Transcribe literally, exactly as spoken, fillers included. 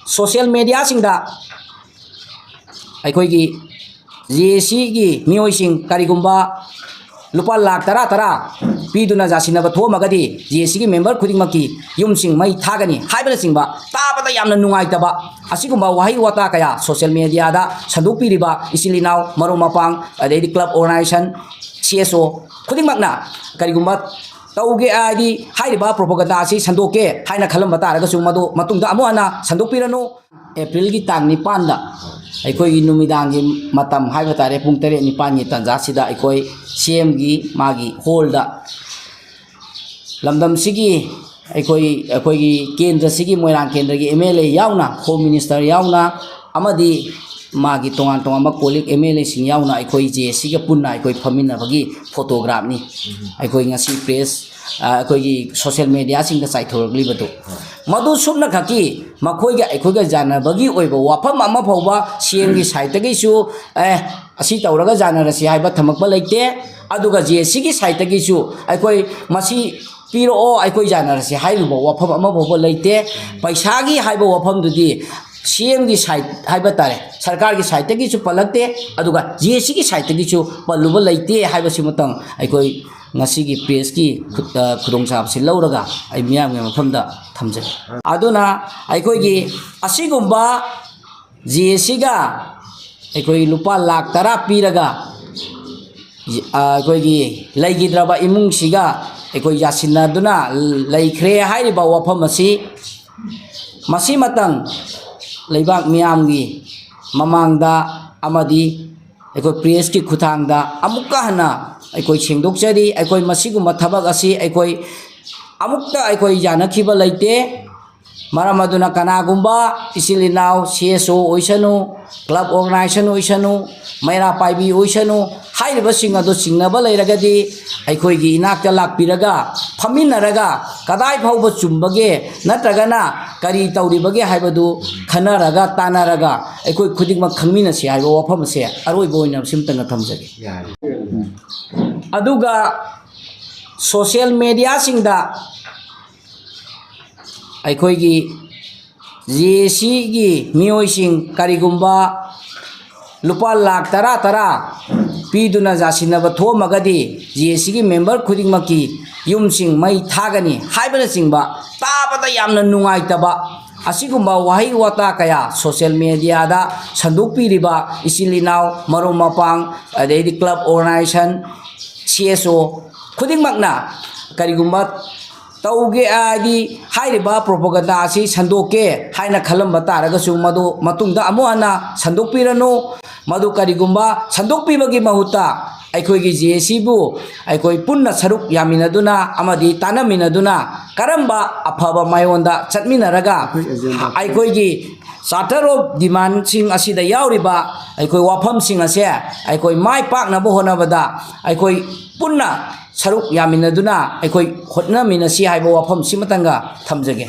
Social ꯃꯦꯗꯤꯌꯥꯁꯤꯡꯗ ꯑꯩꯈꯣꯏꯒꯤ J ꯑꯦ ꯁꯤꯒꯤ ꯃꯤꯑꯣꯏꯁꯤꯡ ꯀꯔꯤꯒꯨꯝꯕ ꯂꯨꯄꯥ ꯂꯥꯈ ꯇꯔꯥ ꯇꯔꯥ ꯄꯤꯗꯨꯅ ꯌꯥꯁꯤꯟꯅꯕ ꯊꯣꯛꯑꯝꯃꯒꯗꯤ ꯖꯦ ꯑꯦ ꯁꯤꯒꯤ ꯃꯦꯝꯕꯔ ꯈꯨꯗꯤꯡꯃꯛꯀꯤ ꯌꯨꯝꯁꯤꯡ ꯃꯩ ꯊꯥꯒꯅꯤ ꯍꯥꯏꯕꯅꯆꯤꯡꯕ ꯇꯥꯕꯗ ꯌꯥꯝꯅ ꯅꯨꯡꯉꯥꯏꯇꯕ ꯑꯁꯤꯒꯨꯝꯕ ꯋꯥꯍꯩ ꯋꯥꯇꯥ ꯀꯌꯥ ꯁꯣꯁꯤꯌꯦꯜ ꯃꯦꯗꯤꯌꯥꯗ ꯁꯟꯗꯣꯛꯄꯤꯔꯤꯕ ꯏꯆꯤꯜ ꯏꯅꯥꯎ ꯃꯔꯨꯞ ꯃꯄꯥꯡ ꯑꯗꯩꯗꯤ ꯀ꯭ꯂꯕ ꯑꯣꯔꯒꯅꯥꯏꯖꯦꯁꯟ ꯁꯤ ꯑꯦꯁ ꯑꯣ ꯈꯨꯗꯤꯡꯃꯛꯅ ꯀꯔꯤꯒꯨꯝꯕ ꯇꯧꯒꯦ ꯍꯥꯏꯗꯤ ꯍꯥꯏꯔꯤꯕ ꯄ꯭ꯔꯣꯄꯒꯟꯗꯥ ꯑꯁꯤ ꯁꯟꯗꯣꯛꯀꯦ ꯍꯥꯏꯅ ꯈꯜꯂꯝꯕ ꯇꯥꯔꯒꯁꯨ ꯃꯗꯨ ꯃꯇꯨꯡꯗ ꯑꯃꯨꯛ ꯍꯟꯅ ꯁꯟꯗꯣꯛꯄꯤꯔꯅꯨ꯫ ꯑꯦꯄ꯭ꯔꯤꯜꯒꯤ ꯇꯥꯡ ꯅꯤꯄꯥꯟꯗ ꯑꯩꯈꯣꯏꯒꯤ ꯅꯨꯃꯤꯗꯥꯡꯒꯤ ꯃꯇꯝ ꯍꯥꯏꯕ ꯇꯥꯔꯦ, ꯄꯨꯡ ꯇꯔꯦꯠ ꯅꯤꯄꯥꯟꯒꯤ ꯇꯥꯟꯖꯥꯁꯤꯗ ꯑꯩꯈꯣꯏ ꯁꯤ ꯑꯦꯝꯒꯤ ꯃꯥꯒꯤ ꯍꯣꯜꯗ ꯂꯝꯗꯝꯁꯤꯒꯤ ꯑꯩꯈꯣꯏ ꯑꯩꯈꯣꯏꯒꯤ ꯀꯦꯟꯗ꯭ꯔꯁꯤꯒꯤ ꯃꯣꯏꯔꯥꯡ ꯀꯦꯟꯗ꯭ꯔꯒꯤ ꯑꯦꯝ ꯑꯦꯜ ꯑꯦ ꯌꯥꯎꯅ, ꯍꯣꯝ ꯃꯤꯅꯤꯁꯇꯔ ꯌꯥꯎꯅ ꯑꯃꯗꯤ ꯃꯥꯒꯤ ꯇꯣꯉꯥꯟ ꯇꯣꯉꯥꯟꯕ ꯀꯣꯂꯤꯛ ꯑꯦꯝ ꯑꯦꯜ ꯑꯦꯁꯤꯡ ꯌꯥꯎꯅ ꯑꯩꯈꯣꯏ ꯖꯦ ꯑꯦ ꯁꯤꯒ ꯄꯨꯟꯅ ꯑꯩꯈꯣꯏ ꯐꯝꯃꯤꯟꯅꯕꯒꯤ ꯐꯣꯇꯣꯒ꯭ꯔꯥꯐꯅꯤ꯫ ꯑꯩꯈꯣꯏ ꯉꯁꯤ ꯄ꯭ꯔꯦꯁ ꯑꯩꯈꯣꯏꯒꯤ ꯁꯣꯁꯤꯌꯦꯜ ꯃꯦꯗꯤꯌꯥꯁꯤꯡꯗ ꯆꯥꯏꯊꯣꯔꯛꯂꯤꯕꯗꯨ ꯃꯗꯨ ꯁꯨꯞꯅꯈꯛꯀꯤ ꯃꯈꯣꯏꯒ ꯑꯩꯈꯣꯏꯒ ꯌꯥꯅꯕꯒꯤ ꯑꯣꯏꯕ ꯋꯥꯐꯝ ꯑꯃ ꯐꯥꯎꯕ ꯁꯤ ꯑꯦꯝꯒꯤ ꯁꯥꯏꯠꯇꯒꯤꯁꯨ ꯑꯦ ꯑꯁꯤ ꯇꯧꯔꯒ ꯌꯥꯅꯔꯁꯤ ꯍꯥꯏꯕ ꯊꯝꯃꯛꯄ ꯂꯩꯇꯦ꯫ ꯑꯗꯨꯒ ꯖꯦ ꯑꯦ ꯁꯤꯒꯤ ꯁꯥꯏꯠꯇꯒꯤꯁꯨ ꯑꯩꯈꯣꯏ ꯃꯁꯤ ꯄꯤꯔꯛꯑꯣ ꯑꯩꯈꯣꯏ ꯌꯥꯅꯔꯁꯤ ꯍꯥꯏꯔꯨꯕ ꯋꯥꯐꯝ ꯑꯃ ꯐꯥꯎꯕ ꯂꯩꯇꯦ꯫ ꯄꯩꯁꯥꯒꯤ ꯍꯥꯏꯕ ꯋꯥꯐꯝꯗꯨꯗꯤ ꯁꯤ ꯑꯦꯝꯒꯤ ꯁꯥꯏꯠ ꯍꯥꯏꯕ ꯇꯥꯔꯦ, ꯁꯔꯀꯥꯔꯒꯤ ꯁꯥꯏꯠꯇꯒꯤꯁꯨ ꯄꯜꯂꯛꯇꯦ꯫ ꯑꯗꯨꯒ ꯖꯦ ꯑꯦ ꯁꯤꯒꯤ ꯁꯥꯏꯠꯇꯒꯤꯁꯨ ꯄꯜꯂꯨꯕ ꯂꯩꯇꯦ ꯍꯥꯏꯕꯁꯤꯃꯇꯪ ꯑꯩꯈꯣꯏ ꯉꯁꯤꯒꯤ ꯄ꯭ꯔꯦꯁꯀꯤ ꯈꯨ-, ꯑ, ꯈꯨꯗꯣꯡꯆꯥꯕꯁꯤ ꯂꯧꯔꯒ ꯑꯩ ꯃꯤꯌꯥꯝꯒꯤ ꯃꯐꯝꯗ ꯊꯝꯖꯒꯦ꯫ ꯑꯗꯨꯅ ꯑꯩꯈꯣꯏꯒꯤ ꯑꯁꯤꯒꯨꯝꯕ ꯖꯦ ꯑꯦ ꯁꯤꯒ ꯑꯩꯈꯣꯏ ꯂꯨꯄꯥ ꯂꯥꯈ ꯇꯔꯥ ꯄꯤꯔꯒ ꯑꯩꯈꯣꯏꯒꯤ ꯂꯩꯈꯤꯗ꯭ꯔꯕ ꯏꯃꯨꯡꯁꯤꯒ ꯑꯩꯈꯣꯏ ꯌꯥꯁꯤꯟꯅꯗꯨꯅ ꯂꯩꯈ꯭ꯔꯦ ꯍꯥꯏꯔꯤꯕ ꯋꯥꯐꯝ ꯑꯁꯤ ꯃꯁꯤꯃꯇꯪ ꯂꯩꯕꯥꯛ ꯃꯤꯌꯥꯝꯒꯤ ꯃꯃꯥꯡꯗ ꯑꯃꯗꯤ ꯑꯩꯈꯣꯏ ꯄ꯭ꯔꯦꯁꯀꯤ ꯈꯨꯠꯊꯥꯡꯗ ꯑꯃꯨꯛꯀ ꯍꯟꯅ ꯑꯩꯈꯣꯏ ꯁꯦꯡꯗꯣꯛꯆꯔꯤ꯫ ꯑꯩꯈꯣꯏ ꯃꯁꯤꯒꯨꯝꯕ ꯊꯕꯛ ꯑꯁꯤ ꯑꯩꯈꯣꯏ ꯑꯃꯨꯛꯇ ꯑꯩꯈꯣꯏ ꯌꯥꯅꯈꯤꯕ ꯂꯩꯇꯦ꯫ ꯃꯔꯝ ꯑꯗꯨꯅ ꯀꯅꯥꯒꯨꯝꯕ ꯏꯆꯤꯜ ꯏꯅꯥꯎ ꯁꯤ ꯑꯦꯁ ꯑꯣ ꯑꯣꯏꯁꯅꯨ, ꯀ꯭ꯂꯕ ꯑꯣꯔꯒꯅꯥꯏꯖꯦꯁꯟ ꯑꯣꯏꯁꯅꯨ, ꯃꯩꯔꯥ ꯄꯥꯏꯕꯤ ꯑꯣꯏꯁꯅꯨ, ꯍꯥꯏꯔꯤꯕꯁꯤꯡ ꯑꯗꯨ ꯆꯤꯡꯅꯕ ꯂꯩꯔꯒꯗꯤ ꯑꯩꯈꯣꯏꯒꯤ ꯏꯅꯥꯛꯇ ꯂꯥꯛꯄꯤꯔꯒ ꯐꯝꯃꯤꯟꯅꯔꯒ ꯀꯗꯥꯏ ꯐꯥꯎꯕ ꯆꯨꯝꯕꯒꯦ ꯅꯠꯇ꯭ꯔꯒꯅ ꯀꯔꯤ ꯇꯧꯔꯤꯕꯒꯦ ꯍꯥꯏꯕꯗꯨ ꯈꯟꯅꯔꯒ ꯇꯥꯟꯅꯔꯒ ꯑꯩꯈꯣꯏ ꯈꯨꯗꯤꯡꯃꯛ ꯈꯪꯃꯤꯟꯅꯁꯤ ꯍꯥꯏꯕ ꯋꯥꯐꯝ ꯑꯁꯦ ꯑꯔꯣꯏꯕ ꯑꯣꯏꯅ ꯁꯤꯝꯇꯪꯒ ꯊꯝꯖꯒꯦ꯫ ꯌꯥꯔꯦ꯫ ꯑꯗꯨꯒ ꯁꯣꯁꯤꯌꯦꯜ ꯃꯦꯗꯤꯌꯥꯁꯤꯡꯗ ꯑꯩꯈꯣꯏꯒꯤ ꯖꯦ ꯑꯦ ꯁꯤꯒꯤ ꯃꯤꯑꯣꯏꯁꯤꯡ ꯀꯔꯤꯒꯨꯝꯕ ꯂꯨꯄꯥ ꯂꯥꯈ ꯇꯔꯥ ꯇꯔꯥ ꯄꯤꯗꯨꯅ ꯌꯥꯁꯤꯟꯅꯕ ꯊꯣꯛꯑꯝꯃꯒꯗꯤ, ꯖꯦ ꯑꯦ ꯁꯤꯒꯤ ꯃꯦꯝꯕꯔ ꯈꯨꯗꯤꯡꯃꯛꯀꯤ ꯌꯨꯝꯁꯤꯡ ꯃꯩ ꯊꯥꯒꯅꯤ ꯍꯥꯏꯕꯅꯆꯤꯡꯕ ꯇꯥꯕꯗ ꯌꯥꯝꯅ ꯅꯨꯡꯉꯥꯏꯇꯕ ꯑꯁꯤꯒꯨꯝꯕ ꯋꯥꯍꯩ ꯋꯥꯇꯥ ꯀꯌꯥ ꯁꯣꯁꯤꯌꯦꯜ ꯃꯦꯗꯤꯌꯥꯗ ꯁꯟꯗꯣꯛꯄꯤꯔꯤꯕ ꯏꯆꯤꯜ ꯏꯅꯥꯎ, ꯃꯔꯨꯞ ꯃꯄꯥꯡ, ꯑꯗꯩꯗꯤ ꯀ꯭ꯂꯕ ꯑꯣꯔꯒꯅꯥꯏꯖꯦꯁꯟ, ꯁꯤ ꯑꯦꯁ ꯑꯣ ꯈꯨꯗꯤꯡꯃꯛꯅ ꯀꯔꯤꯒꯨꯝꯕ ꯇꯧꯒꯦ ꯍꯥꯏꯗꯤ, ꯍꯥꯏꯔꯤꯕ ꯄ꯭ꯔꯣꯄꯒꯟꯗꯥ ꯑꯁꯤ ꯁꯟꯗꯣꯛꯀꯦ ꯍꯥꯏꯅ ꯈꯜꯂꯝꯕ ꯇꯥꯔꯒꯁꯨ, ꯃꯗꯨ ꯃꯇꯨꯡꯗ ꯑꯃꯨꯛ ꯍꯟꯅ ꯁꯟꯗꯣꯛꯄꯤꯔꯅꯨ꯫ ꯃꯗꯨ ꯀꯔꯤꯒꯨꯝꯕ ꯁꯟꯗꯣꯛꯄꯤꯕꯒꯤ ꯃꯍꯨꯠꯇ ꯑꯩꯈꯣꯏꯒꯤ ꯖꯦ ꯑꯦ ꯁꯤꯕꯨ ꯑꯩꯈꯣꯏ ꯄꯨꯟꯅ ꯁꯔꯨꯛ ꯌꯥꯃꯤꯟꯅꯗꯨꯅ ꯑꯃꯗꯤ ꯇꯥꯟꯅꯃꯤꯟꯅꯗꯨꯅ ꯀꯔꯝꯕ ꯑꯐꯕ ꯃꯥꯏꯑꯣꯟꯗ ꯆꯠꯃꯤꯟꯅꯔꯒ ꯑꯩꯈꯣꯏꯒꯤ ꯆꯥꯔꯇꯔ ꯑꯣꯐ ꯗꯤꯃꯥꯟꯁꯤꯡ ꯑꯁꯤꯗ ꯌꯥꯎꯔꯤꯕ ꯑꯩꯈꯣꯏ ꯋꯥꯐꯝꯁꯤꯡ ꯑꯁꯦ ꯑꯩꯈꯣꯏ ꯃꯥꯏ ꯄꯥꯛꯅꯕ ꯍꯣꯠꯅꯕꯗ ꯑꯩꯈꯣꯏ ꯄꯨꯟꯅ ꯁꯔꯨꯛ ꯌꯥꯃꯤꯟꯅꯗꯨꯅ ꯑꯩꯈꯣꯏ ꯍꯣꯠꯅꯃꯤꯟꯅꯁꯤ ꯍꯥꯏꯕ ꯋꯥꯐꯝꯁꯤꯃꯇꯪꯒ ꯊꯝꯖꯒꯦ꯫